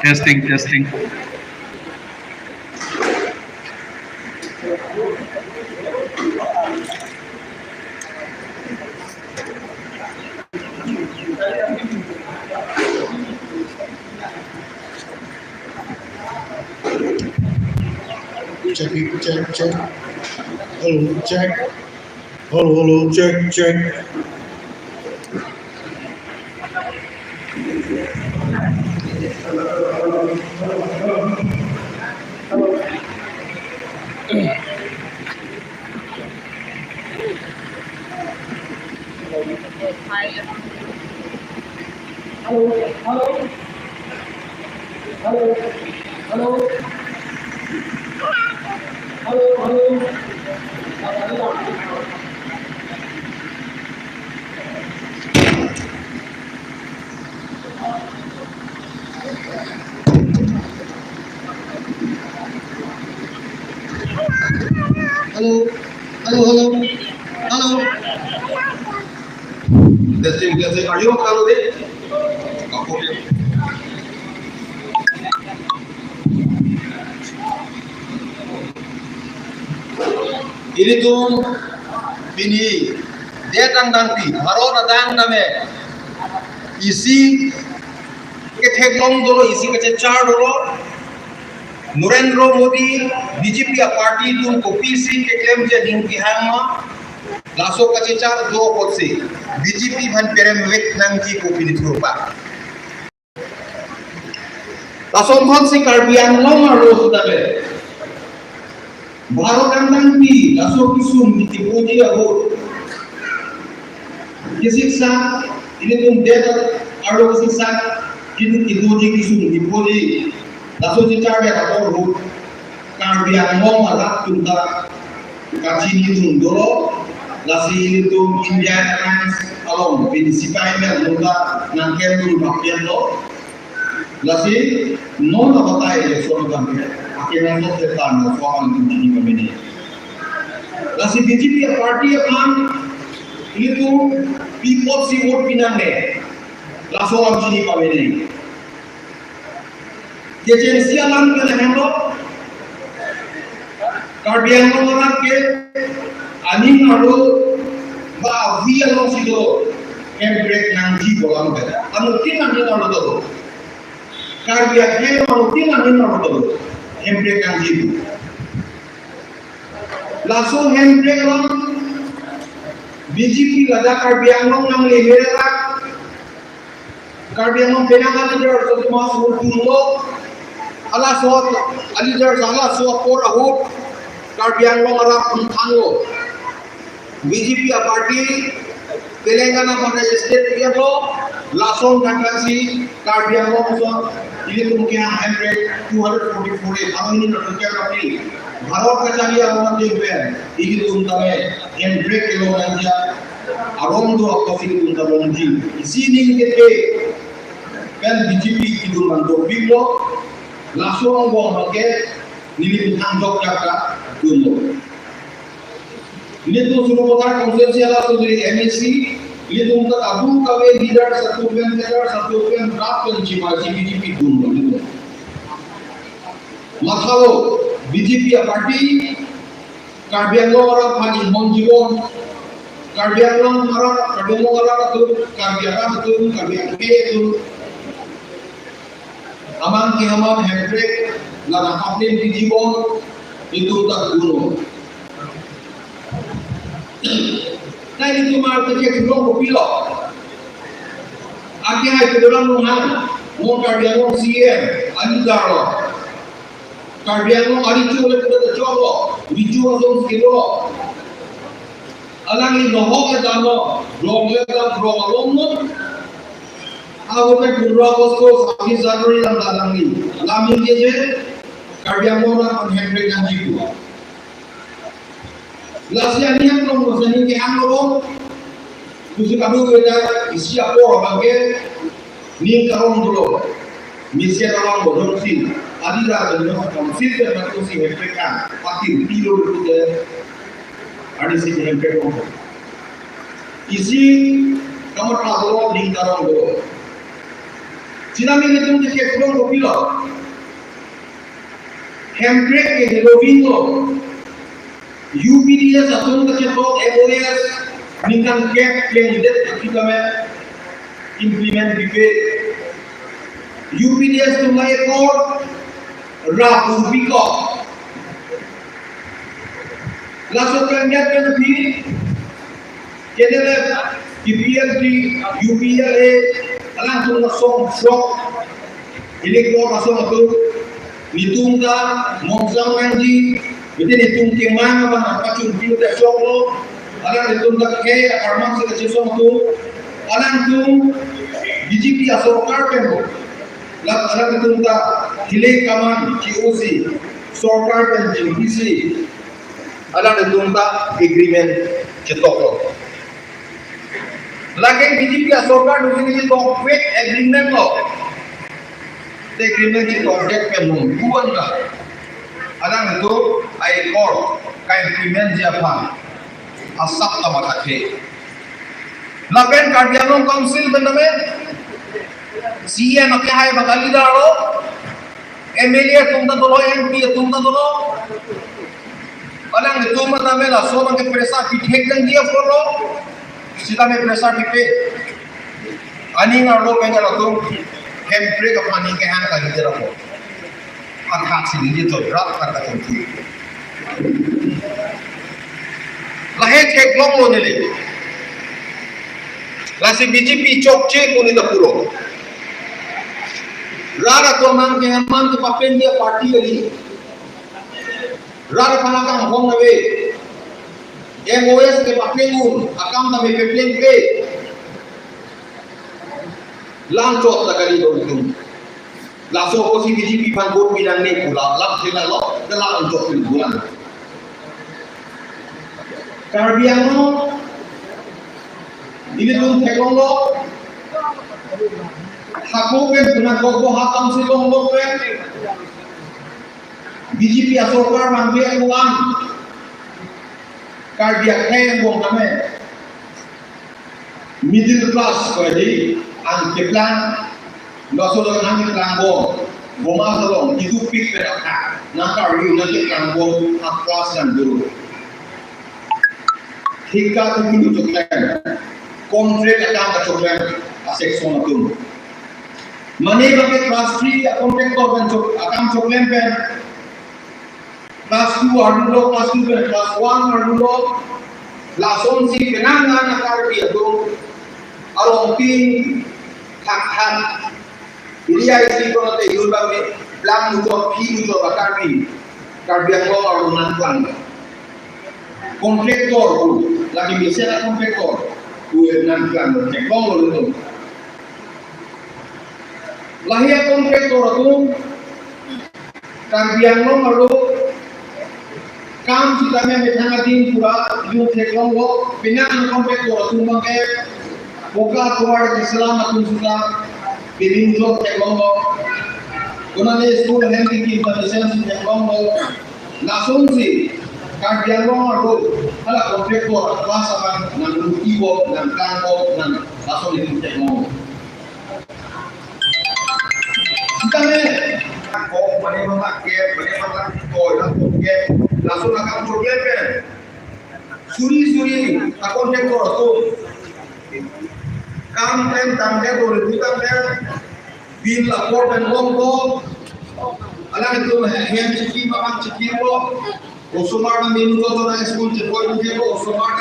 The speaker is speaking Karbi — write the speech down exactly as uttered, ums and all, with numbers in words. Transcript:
Testing, testing. Check, check, check. Hello, check. Hello, hello, check, check. Hello, hello. Hello, hello. Hello, hello. Hello, hello, hello. Hello. Testing, testing. Are you on, hello, there? Okay. Ilitum pini det angdengpi, Bharat adang tame isi ketheklong dolo, isi kachechar dolo. Narendra Modi, B J P aparty atum kopisi keklemji aning kehang ma, laso kachechar do apotsi B J P aphan peremvek nangji kopini thurpa. Lasonthotsi Karbi Anglong arlo sitame Bharat angdengpi laso kesung kedoji ahut, kesiksak, ilitum det arlo kesiksak, kedo kedoji kesung kedoji, laso kachechar det apor ahut Karbi Anglong arat atum ta kachini atum dolo, lasi ilitum India Alliance along pini sipai mel atum ta nangkeng atum bak-en lo. Lasi non abatai election abang ke, akenangsot setan no soal atum chini pamene. Lasi B J P aparty aphan ilitum pi apotsi vote pinangne, laso alam chini pamene. Kechen isi alam ke lahenlo, Karbi Anglong arat ke aning arlo ba avi alongsi do, hemprek nangji pu alam ke. Anuttin aning arlo do. Karbi akhei anuttin aning arlo do, hemprek nangji pu. Laso hemprek along B J P ladak Karbi Anglong nangle mera Karbi Anglong penang a-leader so mas utulo, halaso a-leader halaso apor ahut Karbi Anglong arat pun thanglo. B J P aparty Telangana pen state area lo, lason kangkansi Karbi Anglong so ilitum ke hemprek two hundred forty-four A, ang ini na tuker kami. Bharat kacharli alam pen ilitum tame hemprek kelong nangji aron do apotsi ilitum ta longji. Isi ning kethe pen B J P kedun mandopiklo, laso angbong abang ke nelitum thangjok jaka dunlo. Nelitum Sarupathar constituency halaso jiri M A C, nelitum ta kadokave leader satu pen, leader satu pen, rap pen chimasi B J P dunlo nelitum. Mathalo, B J P aparty Karbi Anglong arat aphan inghon jibon, Karbi Anglong arat, Karbi Anglong arat atum, Karbi arat atum, Karbi akhei atum amang ke amang hemprek, la nangkaplim piji bom, itum ta dunlo. Nai itum arlo ke thulong kopilo. Ake hai kedolang nunghang, mo Karbi Anglong C M, ani darlo. Karbi Anglong ari chu le kuda choklo, bichu asong sikilo. Alangli nohok le damlo, rong le dam, rong along non. Ahut ke pundro August, sabis January lam dalangli. Lam ingke je, Karbi Anglong arat aphan hemprek nangji pu. Lasi ani hang long, lasi ani ke hang long. Kusi kadu weda isi apor abang ke ning karong dolo. Misi karong dolo sin. Adi ra dolo council ke batu si hemprek kan. Patir pilo dolo de. Adi si hemprek dolo. Isi kamar dolo ning karong dolo. Sitame nelitum ke chetong kopilo? Hemprek ke heloving lo. U P D S atum ta chetok M O S ningkan kep klengdet aphi tame implement pipe. U P D S atum la ekor ra purbi ko. Laso klengdet pen aphi K D L F, T P L T, U P L A, alangtum asong sok, electoral asong atum, nelitum ta mongsang nangji, bete nelitum kemang abang apa chun piu ta sok lo, alanglitum ta ke akarmang si kachesong atum, alangtum B J P asorkar pen lo, la alangtum ta hile kaman K O C, sorkar pen chingkisi, alangtum ta agreement chetok lo. Lake B J P asorkar nungkin chetok fake agreement lo. Te agreement chetok det pen nung buan ka. Alangtum ai kor ka implement ji aphan asap ta mathathe. Lapen Karbi Anglong Council pen tame C E M ake hai bakali daro. M L A atum ta dolo, M P atum ta dolo. Alangtum tame laso abang ke pressure pithek nangji apotlo. Sitame pressure pipe. Aning arlo pen atum Hemprek aphan aning kehang kali dera po. Athak si neli to rap kata tongki. Lahei theklonglo neli. Lasi B J P chokche ko neli ta pulo. Rat atum amang ke amang ke papen dia party kali. Rat aphan akam hong nave. M O S ke papen un, akam tame peplengpe. Lang chot ta kali dong tum. Laso apotsi B J P aphan vote pinangne pu la, lam thela lo, ke lang chot pin bulan. Karbi Anglong, nelitum theklonglo, hako pen penang kok bo hakam si longlok pen, B J P asorkar mangbe ang, Karbi akhei angbong tame. Middle class ko di ang keplang, laso lo nang keplang bo, boma lo, itu pik pe rakha, nang Karbi nang keplang bo, a class nang dulu. Hika tu dulu choklem, contract akam ka choklem, a section atum. Mane abang ke class three a contractor pen chok, akam choklem pen, class two arjulo, class two pen class one arjulo. Lasonsi penang nang Karbi atum arong tin thak thak. Area isi kono te yun bang ni blang muchot phi muchot ba Karbi. Karbi Anglong arlo nangklang. Contractor pu, lagi mesen a contractor pu nangklang, theklonglo nelitum. Lahei a contractor atum Karbi Anglong arlo kam sitame methang adin pura jun theklonglo, penang contractor atum abang ke poka kuar ke selam atum sita piling jok theklonglo. Konane school hem ke kim ta license theklonglo. Lasonsi Karbi Anglong arlo hala contractor a class abang nang luti bo, nang kang bo, nang lason nelitum theklonglo. Sitame, ko mane mama ke, mane mama ko, laso ke, laso akam choklem pen. Suri suri, akon ke ko to. Kam pen tangte to, ribu tangte. Bin lapor pen long ko. Alanglitum hem chiki, mamang chiki ko. Osomar na menu to na school chepoi ko, osomar na